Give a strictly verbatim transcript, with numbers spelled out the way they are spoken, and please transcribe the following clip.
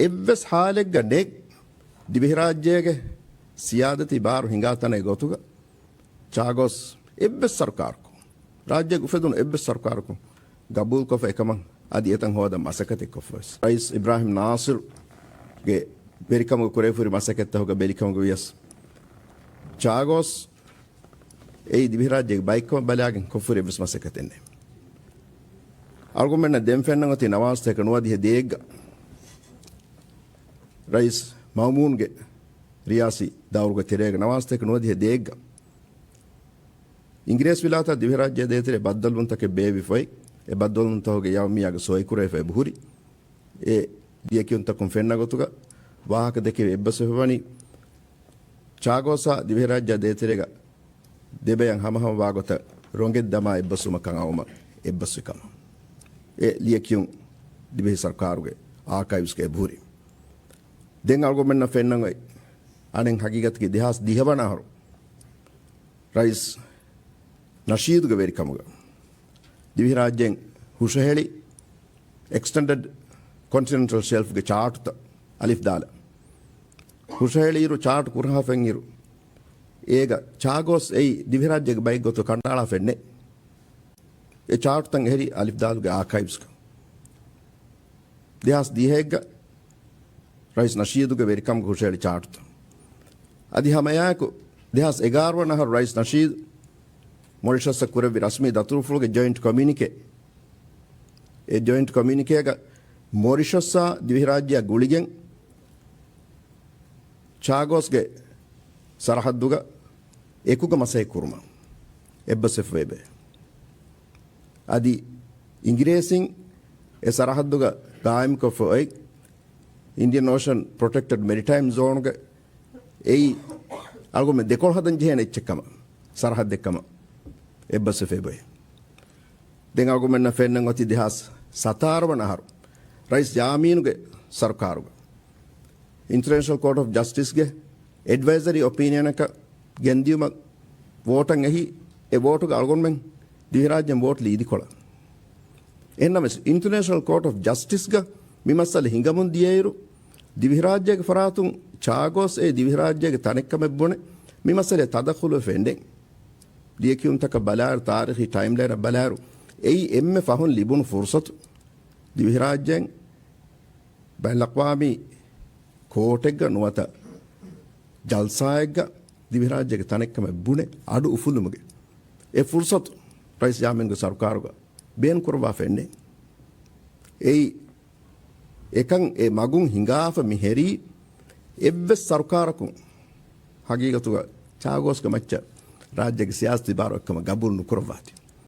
އެއްވެސް ހާލެއްގަ ނެތް ދިވެހިރާއްޖޭގެ ސިޔާދަތީ ބާރު ހިނގާ ތަނެއް ގޮތުގަ ޗާގޯސް އެއްވެސް ސަރުކާރަކު، ރާއްޖޭގަ އުފެދުނު އެއްވެސް ސަރުކާރަކު ގަބޫލުކޮށްފަ އެކަމަށް އަދި އެތަން ހޯދަން މަސައްކަތެއް ކޮށްފަވެސް. ރައީސް އިބްރާހިމް ނާސިރުގެ ވެރިކަމުގެ ކުރެވިފުރި މަސައްކަތްތަކުގަ ބެލިކަމުގަ ވިޔަސް ޗާގޯސް އެއީ ދިވެހިރާއްޖޭގެ ބައެއްކަމަށް ބަލާގެން ކޮށްފުރި އެއްވެސް މަސައްކަތެއް ނެތް. އަޅުގަނޑުމެންނަށް ދެން ފެންނަން އޮތީ ނަވާރަ ސަތޭކަ ނުވަދިހަ ދޭއްގަ ރައީސް މައުމޫންގެ ރިޔާސީ ދައުރުގެ ތެރޭގަ ނަވާރަ ސަތޭކަ ނުވަދިހަ ދޭއްގަ އިނގިރޭސި ވިލާތާ ދިވެހިރާއްޖެ ދޭތެރޭ ބައްދަލުވުންތަކެއް ބޭއްވިފައި، އެ ބައްދަލުވުންތަކުގެ ޔަމަން މިޔާގެ ސޮއިކުރެވިފައި އެބަހުރި. އެ ލިޔެކިޔުންތަކުން ފެންނަ ގޮތުގަ ވާހަކަ ދެކެވި އެއްބަސްވެފަވަނީ، ޗާގޯސްއާ ދިވެހިރާއްޖެ ދޭތެރޭގަ ދެބަޔަށް ހަމަހަމަ ވާގޮތަށް ރޮނގެއް ދަމާ އެއްބަސްވުމަށް ކަން އައުމަށް އެއްބަސްވި ކަމަށް އެ ލިޔެކިޔުން ދިވެހި ސަރުކާރުގެ އާކައިވްސްގަ އެބަހުރި. ދެން އަޅުގަނޑުމެންނަށް ފެންނަން އޮތް އަނެއް ހަގީގަތަކީ ދެހާސް ދިހަ ވަނަ އަހަރު ރައީސް ނަޝީދުގެ ވެރިކަމުގަ ދިވެހިރާއްޖޭން ހުށަހެޅި އެކްސްޓެންޑެޑް ކޮންޓިނެންޓަލް ޝެލްފްގެ ޗާޓުތައް އަލިފް ދާލަ ހުށަހެޅިއިރު، ޗާޓު ކުރަހާފައިންއިރު، އޭގަ ޗާގޯސް އެއީ ދިވެހިރާއްޖޭގެ ބައެއް ގޮތުގަ ކަނޑައަޅާފައެއް ނެތް. އެ ޗާޓުތައް އެހެރީ އަލިފް ދާލުގެ އާކައިވްސްގަ. ދެހާސް ދިހައެއްގަ ރައީސް ނަޝީދުގެ ވެރިކަމުގަ ހުށަހެޅި ޗާޓުތައް. އަދި ހަމައެއާއެކު ދެހާސް އެގާރަ ވަނަ އަހަރު ރައީސް ނަޝީދު މޮރިޝަސްއަށް ކުރެއްވި ރަސްމީ ދަތުރުފުޅުގެ ޖޮއިންޓް ކޮމިއުނިކޭ. އެ ޖޮއިންޓް ކޮމިއުނިކޭގަ މޮރިޝަސްއާ ދިވެހިރާއްޖެއާ ގުޅިގެން ޗާގޯސްގެ ސަރަހައްދުގަ އެކުގަ މަސައްކަތް ކުރުމަށް އެއްބަސްވެފައިވޭ. އަދި އިނގިރޭސިން އެ ސަރަހައްދުގަ ގާއިމްކޮށްފަ އޮތް އިންޑިއަން އޯޝަން ޕްރޮޓެކްޓެޑް މެރިޓައިމް ޒޯނުގަ އެއީ އަޅުގަނޑުމެން ދެކޮޅު ހަދަން ޖެހޭނެ އެއްޗެއްކަމަށް، ސަރަހައްދެއްކަމަށް އެއްބަސްވެފައިބޮއެ. ދެން އަޅުގަނޑުމެންނަށް ފެންނަން އޮތީ ދެހާސް ސަތާރަ ވަނަ އަހަރު ރައީސް ޔާމީނުގެ ސަރުކާރުގަ އިންޓަރނޭޝަނަލް ކޯޓް އޮފް ޖަސްޓިސްގެ އެޑްވައިޒަރީ އޮޕީނިއަނަކަށް ގެންދިޔުމަށް ވޯޓަށް އެހި، އެ ވޯޓުގަ އަޅުގަނޑުމެން ދިވެހިރާއްޖެން ވޯޓް ލީ އިދިކޮޅަށް. އެހެންނަމަވެސް، އިންޓަރނޭޝަނަލް ކޯޓް އޮފް ޖަސްޓިސްގަ މި މައްސަލަ ހިނގަމުން ދިޔައިރު، ދިވެހިރާއްޖޭގެ ފަރާތުން ޗާގޯސް އެ ދިވެހިރާއްޖޭގެ ތަނެއްކަމެއް ބުނެ، މި މައްސަލައަށް ތަދަޚުލުވެފައެއް ނެތް. ލިޔެކިޔުންތަކަށް ބަލާއިރު، ތާރީޚީ ޓައިމްލައިނަށް ބަލާއިރު، އެއީ އެންމެ ފަހުން ލިބުނު ފުރުސަތު. ދިވެހިރާއްޖޭން ބައިނަލްއަޤްވާމީ ކޯޓެއްގަ ނުވަތަ ޖަލްސާއެއްގަ ދިވެހިރާއްޖޭގެ ތަނެއްކަމަށް ބުނެ އަޑު އުފުލުމުގެ އެ ފުރުސަތު ރައީސް ޔާމީންގެ ސަރުކާރުގަ ބޭނުންކުރައްވާފައެއް ނެތް. އެއީ އެކަން އެ މަގުން ހިނގާފަ މި ހެރީ އެއްވެސް ސަރުކާރަކުން ހަގީގަތުގަ ޗާގޯސްގެ މައްޗަށް ރާއްޖޭގެ ސިޔާސަތީ ބާރު އެއްކަމަށް ގަބޫލު ނުކުރައްވާތީ.